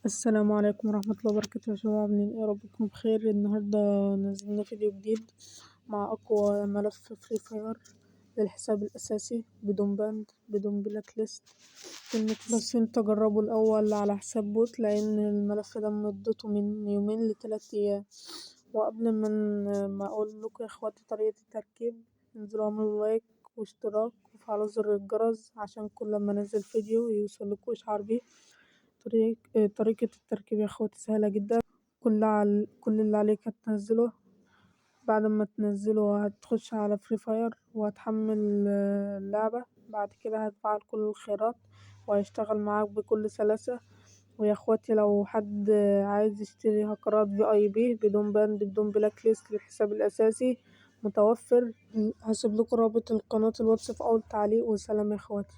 السلام عليكم ورحمة الله وبركاته يا شباب، عاملين ايه؟ يا رب تكونوا بخير. النهاردة نزلنا فيديو جديد مع أقوى ملف Free Fire للحساب الأساسي بدون ban بدون blacklist. كلمة بس انت جربه الأول على حساب bot، لأن الملف ده مدته من يومين لتلات أيام. وقبل ما أقول لكم يا اخواتي طريقة التركيب، انزلوا اعملوا like واشتراك وفعلوا زر الجرس عشان كل ما انزل فيديو يوصلكوا اشعار بيه. طريقة التركيب يا اخواتي سهلة جدا، كل اللي عليك هتنزله. بعد ما تنزله هتخش على Free Fire وهتحمل اللعبة، بعد كده هتفعل كل الخيارات وهيشتغل معاك بكل سلاسة. ويا اخواتي لو حد عايز يشتري هكرات VIP بدون ban بدون blacklist للحساب الاساسي متوفر، هسيب لكم رابط القناة الواتس في اول تعليق. وسلام يا اخواتي.